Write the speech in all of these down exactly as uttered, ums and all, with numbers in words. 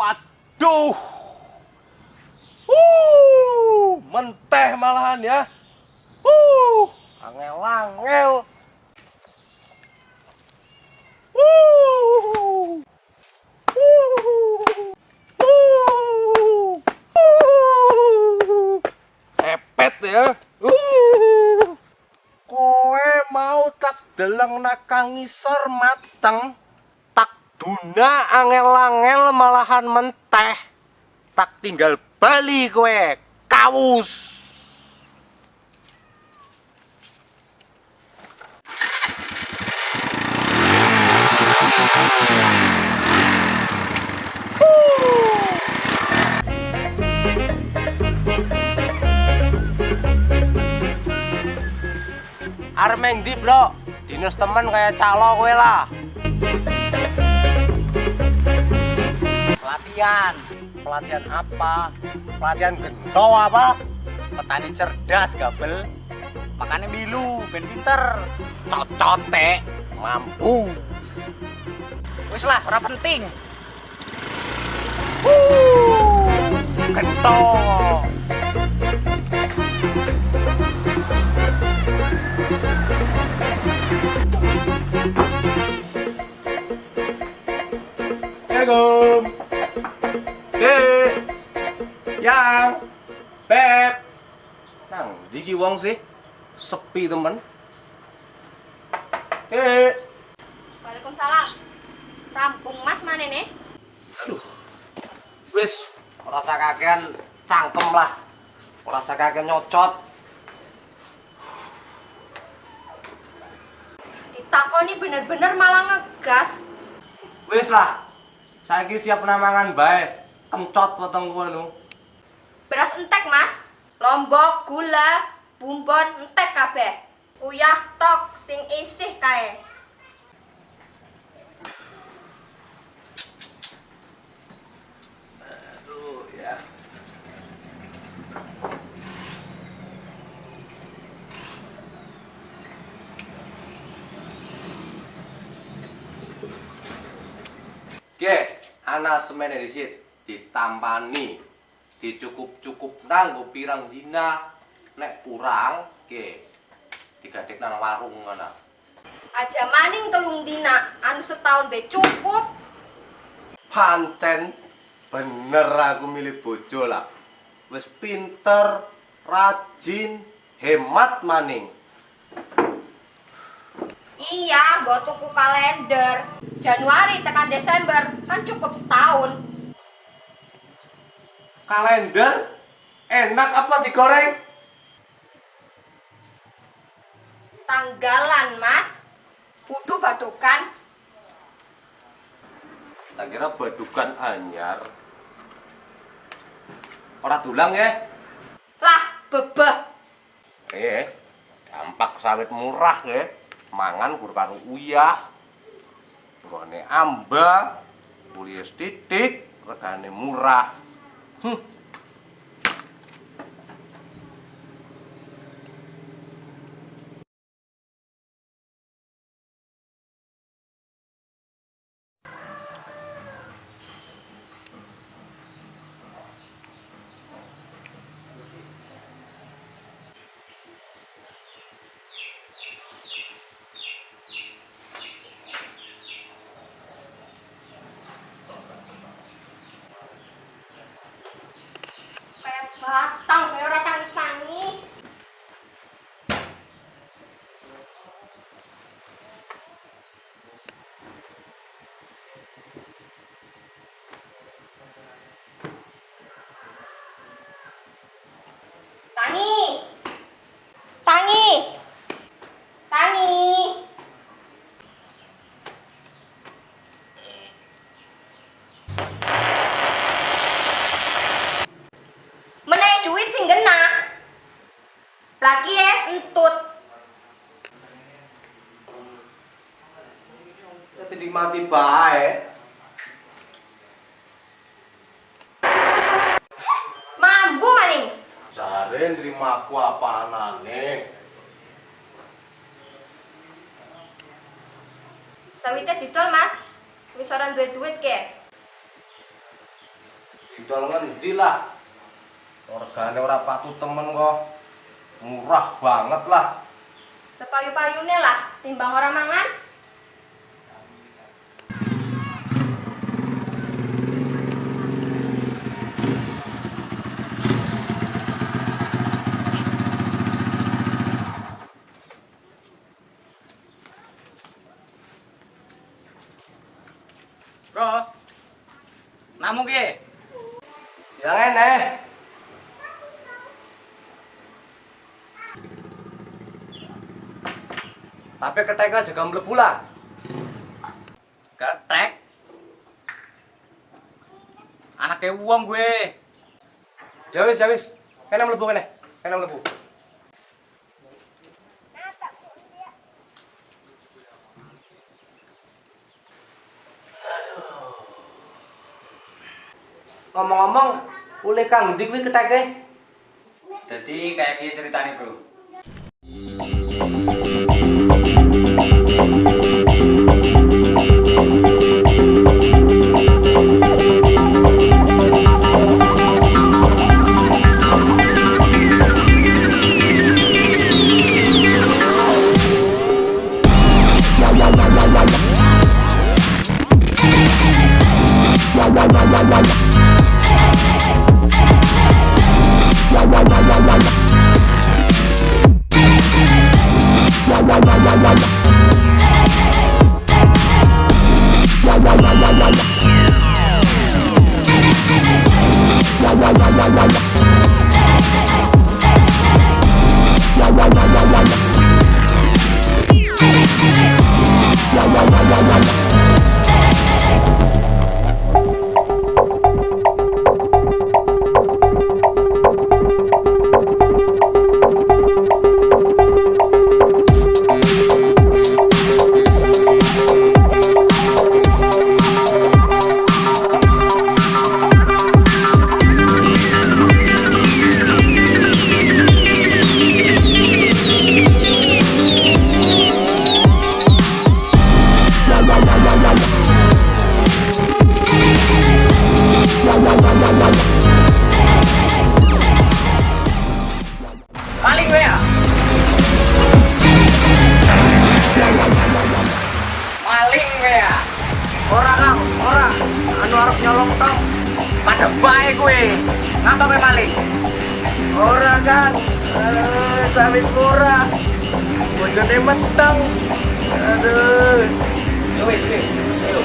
Aduh. Uh, menteh malahan ya. Uh, angel-angel. Uh. Uh. Uh. Uh. Epet ya. Uh. Kowe mau tak deleng nak kang ngisor mateng, tak duna angel-angel malahan menteh, tak tinggal bali kowe, kawus. Arep meng ndi, Bro? Dinas temen kaya calo kowe lah. Pelatihan. Pelatihan apa? Pelatihan gento apa? Petani cerdas, Gabel. Makane milu, ben pinter. Cocote, mampu. Wis lah, ora penting. Wuh, gento. Assalamualaikum. Dek. Yang. Beb. Nang ndi ki wong sih? Sepi temen. Dek. Waalaikumsalam. Rampung Mas mane ne? Aduh. Wis, ora usah kakean cangkem lah. Ora usah kakean nyocot. Ditakoni bener-bener malah ngegas. Wis lah. Saiki siap namangan bae. Kencot wetengku anu. Beras entek, Mas. Lombok, gula, bumbon entek kabeh. Uyah tok sing isih kae. Aduh, ya. Oke, ana semene disit ditampani. Dicukup-cukup nang nggo pirang dina, nek kurang, ke digadek nang warung ngana. Aja maning telung dina, anu setahun be cukup. Pancen bener aku milih bojo lah. Wis pinter, rajin, hemat maning. Iya, nggo tuku kalender. Januari tekan Desember, kan cukup setahun. Kalender enak apa digoreng? Tanggalan, Mas. Kudu badokan. Tak kira badokan anyar. Ora dulang ya? Lah, bebeh. Eh, dampak sawit murah ya. Mangan gur karo uyah. Nggone amba, kuliah setitik, regane murah. Huh. Kayak batang, kayak orang tangis-tangis. Tangi. Tangi. Tangi. Menehi duit sing genah. Lagi eh entut. Ya, tadi mati bae. Mambu maning. Jare nerima aku apa anane? Sawite didol, Mas. Wis ora duwe duit ke? Didol ngendi lah? Regane ora patut temen kok. Murah banget lah. Sepayu-payune lah, timbang ora mangan. Bro, namu ki? Yang aneh. Tapi ketek aja kamu mlebu lah. Ketek? Anake wong gue. Ya wis, ya wis. Kena mlebu kene. Kena mlebu. Ngomong-ngomong, oleh kang ndi kuwi keteke? Dadi kayak gini ceritanya, Bro. Maling gue ya. Maling gue ya. Ora, Kang, ora. Anu arep nyolong tong. Pada bae gue. Ngapa gue maling? Ora, Kang. Eh, sawit murah. Bojone meteng. Aduh. Yo wis, wis. Ayo,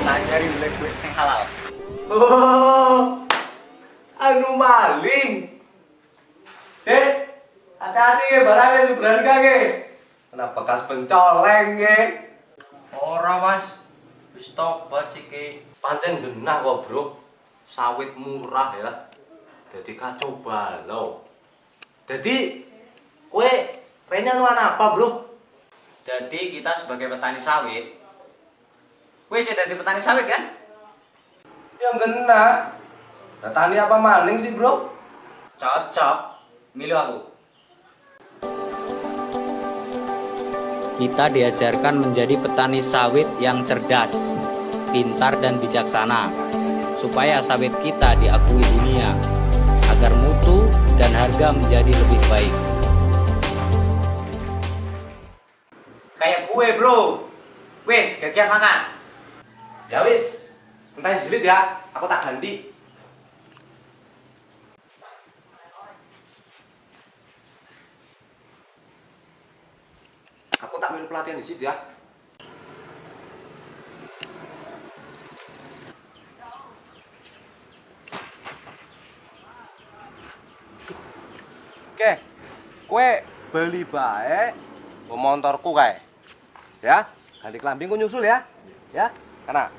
tak ajari oleh duit sing halal. Oh, anu maling. Dek, hati-hati ya, barangnya super harga ke. Kena bekas pencoleng ke. Ora, Mas. Wis tobat sih ke. Pancen genah kok, Bro. Sawit murah ya. Jadi kacau balau. Jadi, kue renya nuan apa, Bro? Jadi kita sebagai petani sawit, kue sih jadi petani sawit kan? Yang genah. Petani apa maning sih, Bro? Cocok. Milih aku. Kita diajarkan menjadi petani sawit yang cerdas, pintar dan bijaksana, supaya sawit kita diakui dunia, agar mutu dan harga menjadi lebih baik. Kayak gue, Bro. Wis, gagian mangan. Ya wis, entah jilid ya, aku tak ganti. Aku tak melu pelatihan di situ ya. Oke, kue beli bae montorku kae. Ya, ganti kelambi ku nyusul ya. Ya, kana.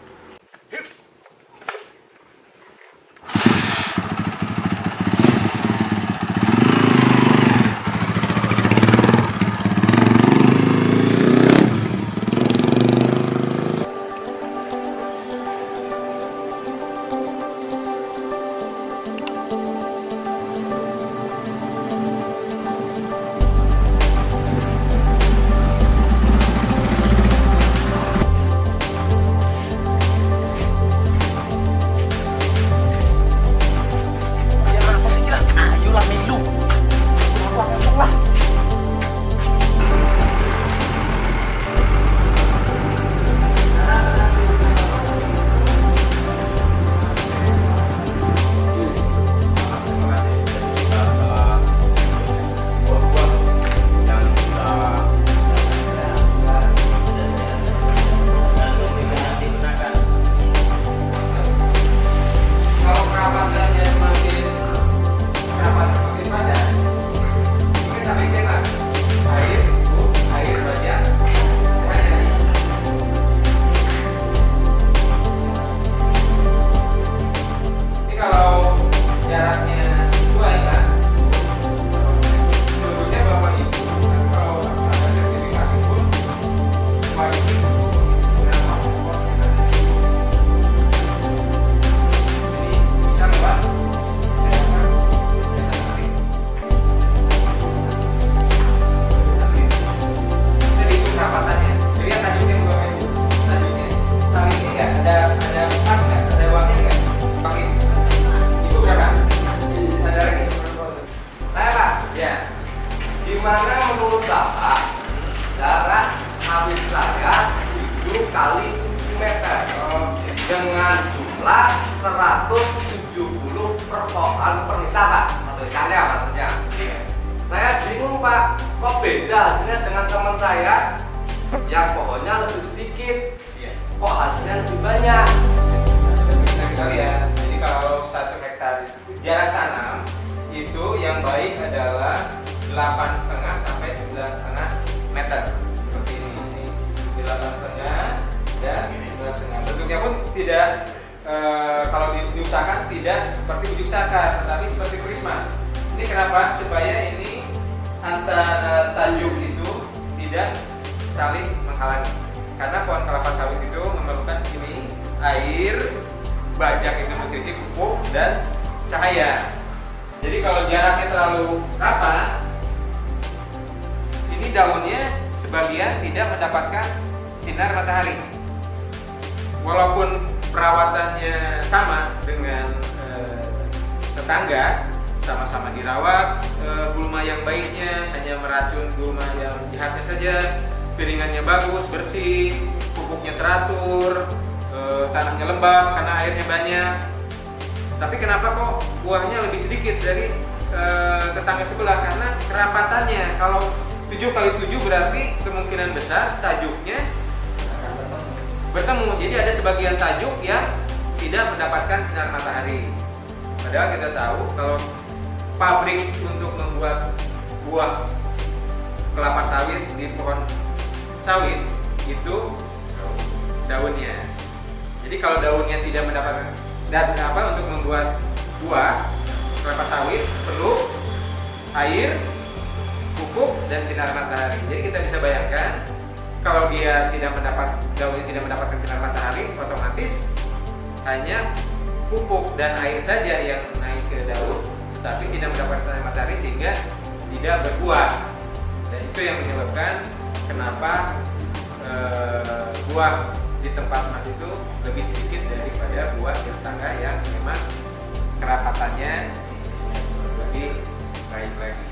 tujuh meter dengan jumlah seratus tujuh puluh per pohon per hektar, Pak. Satu hektarnya maksudnya. Iya. Saya bingung, Pak. Kok beda hasilnya dengan teman saya yang pohonnya lebih sedikit? Iya. Kok hasilnya lebih banyak? Nah, kita bisa kita lihat. Jadi kalau satu hektar itu, jarak tanam itu yang baik adalah delapan setengah sampai sembilan setengah meter. Seperti ini. Ini delapan setengah dan sembilan setengah. Bentuknya pun tidak, eh, kalau di, diusahakan tidak seperti biji pusaka, tetapi seperti prisma. Ini kenapa? Supaya ini antara tajuk itu tidak saling menghalangi. Karena pohon kelapa sawit itu memerlukan ini air, bajak itu nutrisi, pupuk, dan cahaya. Jadi kalau jaraknya terlalu rapat, ini daunnya sebagian tidak mendapatkan sinar matahari. Walaupun perawatannya sama dengan, eh, tetangga, sama-sama dirawat, eh, gulma yang baiknya hanya meracun gulma yang jahatnya saja, piringannya bagus, bersih, pupuknya teratur, eh, tanahnya lembab karena airnya banyak. Tapi kenapa kok buahnya lebih sedikit dari, eh, tetangga sebelah? Karena kerapatannya. Kalau tujuh kali tujuh berarti kemungkinan besar tajuknya bertemu. Jadi ada sebagian tajuk yang tidak mendapatkan sinar matahari. Padahal kita tahu kalau pabrik untuk membuat buah kelapa sawit di pohon sawit itu daunnya. Jadi kalau daunnya tidak mendapatkan, dan apa, untuk membuat buah kelapa sawit perlu air, pupuk, dan sinar matahari. Jadi kita bisa bayangkan kalau dia tidak mendapat, daunnya tidak mendapatkan sinar matahari, otomatis hanya pupuk dan air saja yang naik ke daun, tetapi tidak mendapatkan sinar matahari sehingga tidak berbuah. Dan itu yang menyebabkan kenapa, eh, buah di tempat emas itu lebih sedikit daripada buah di tetangga yang memang kerapatannya lebih baik lagi.